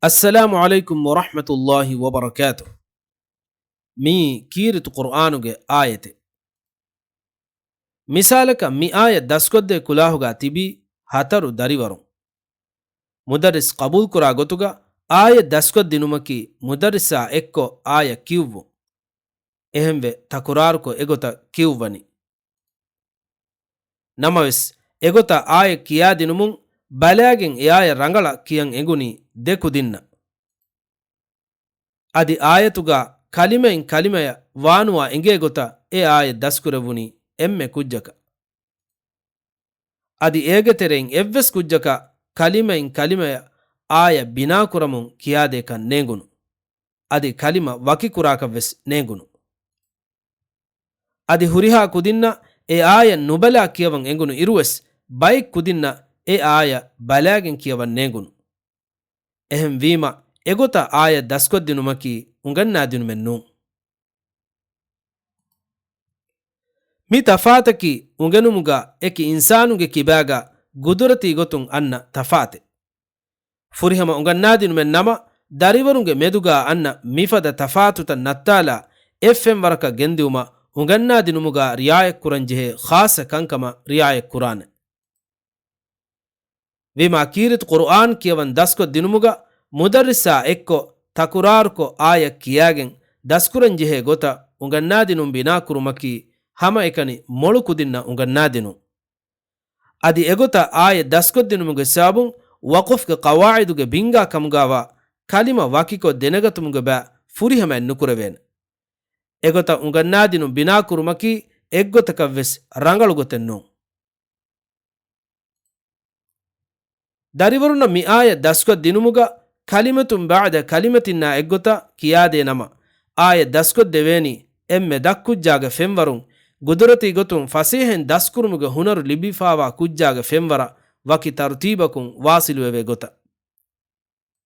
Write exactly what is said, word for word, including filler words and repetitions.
އައްސަލާމު ޢަލައިކުމް ވަރަޙްމަތުﷲި ވަބަރަކާތުހު. މިއީ ކީރިތި ޤުރްއާނުގެ އާޔަތެއް. މިސާލަކަށް، މި އާޔަތް ދަސްކޮށްދޭ ކުލާހުގަ ތިބީ ހަތަރު ދަރިވަރުން. މުދައްރިސް ޤަބޫލުކުރާ ގޮތުގަ އާޔަތް ދަސްކޮށްދިނުމަކީ މުދައްރިސާ އެއްކޮށް އާޔަތް ކިޔުއްވުން. އެހެންވެ، ތަކުރާރުކޮށް އެގޮތަށް ކިޔުއްވަނީ. ނަމަވެސް، އެގޮތަށް އާޔަތް ކިޔާދިނުމުން ބަލާގެން އެ އާޔަތް ރަނގަޅަށް ކިޔަން އެނގުނީ ދެ ކުދިންނަށް. އަދި އާޔަތުގަ ކަލިމައިން ކަލިމަޔަށް ވާނުވާ އެނގޭ ގޮތަށް އެ އާޔަތް ދަސްކުރެއްވުނީ އެންމެ ކުއްޖަކަށް. އަދި އޭގެ ތެރެއިން އެއްވެސް ކުއްޖަކަށް ކަލިމައިން ކަލިމަޔަށް އާޔަތް ބިނާކުރަމުން ކިޔާދޭކަށް ނޭނގުނު. އަދި ކަލިމަ ވަކިކުރާކަށްވެސް ނޭނގުނު. އަދި ހުރިހާ ކުދިންނަށް އެ އާޔަތް ނުބަލާ ކިޔަވަން އެނގުނު އިރުވެސް، ބައެއް ކުދިންނަށް އެ އާޔަތް ބަލާގެން ކިޔަވަން ނޭނގުނު. އެހެންވީމަ، އެގޮތަށް އާޔަތް ދަސްކޮށްދިނުމަކީ އުނގަންނާދިނުމެއް ނޫން. މި ތަފާތަކީ އުނގެނުމުގަ އެކި އިންސާނުގެ ކިބާގަ ގުދުރަތީ ގޮތުން އަންނަ ތަފާތެއް. ފުރިހަމަ އުނގަންނާދިނުމެއް ނަމަ، ދަރިވަރުންގެ މެދުގަ އަންނަ މިފަދަ ތަފާތުތައް ނައްތާލާ، އެއް ފެންވަރަކަށް ގެންދިއުމަށް އުނގަންނާދިނުމުގަ ރިޢާޔަތްކުރަންޖެހޭ ޚާއްޞަ ކަންކަމަށް ރިޢާޔަތްކުރާނެ. ވީމާ ކީރިތި ޤުރުއާން ކިޔަވަން ދަސްކޮށްދިނުމުގަ މުދައްރިސާ އެއްކޮށް ތަކުރާރުކޮށް އާޔަތް ކިޔާގެން ދަސްކުރަންޖެހޭ ގޮތަށް އުނގަންނާދިނުން ބިނާކުރުމަކީ ހަމައެކަނި މޮޅު ކުދިންނަށް އުނގަންނާދިނުން. އަދި އެގޮތަށް އާޔަތް ދަސްކޮށްދިނުމުގެ ސަބަބުން ވަޤުފްގެ ޤަވާޢިދުގެ ބިންގާ ކަމުގާވާ ކަލިމަ ވަކިކޮށް ދެނެގަތުމުގެ ބައި ފުރިހަމައެއް ނުކުރެވޭނެ. އެގޮތަށް އުނގަންނާދިނުން ބިނާކުރުމަކީ އެއްގޮތަކަށްވެސް ރަނގަޅު ގޮތެއް ނޫން. ދަރިވަރުންނަށް މި އާޔަތް ދަސްކޮށް ދިނުމުގަ ކަލިމަތުން ބަޢުދަ ކަލިމަތިންނާ އެއްގޮތަށް ކިޔާދޭ ނަމަ، އާޔަތް ދަސްކޮށްދެވޭނީ އެންމެ ދަށްކުއްޖާގެ ފެންވަރުން ގުދުރަތީ ގޮތުން ފަސޭހައިން ދަސްކުރުމުގެ ހުނަރު ލިބިފާވާ ކުއްޖާގެ ފެންވަރަށް ވަކި ތަރުތީބަކުން ވާޞިލުވެވޭ ގޮތަށް.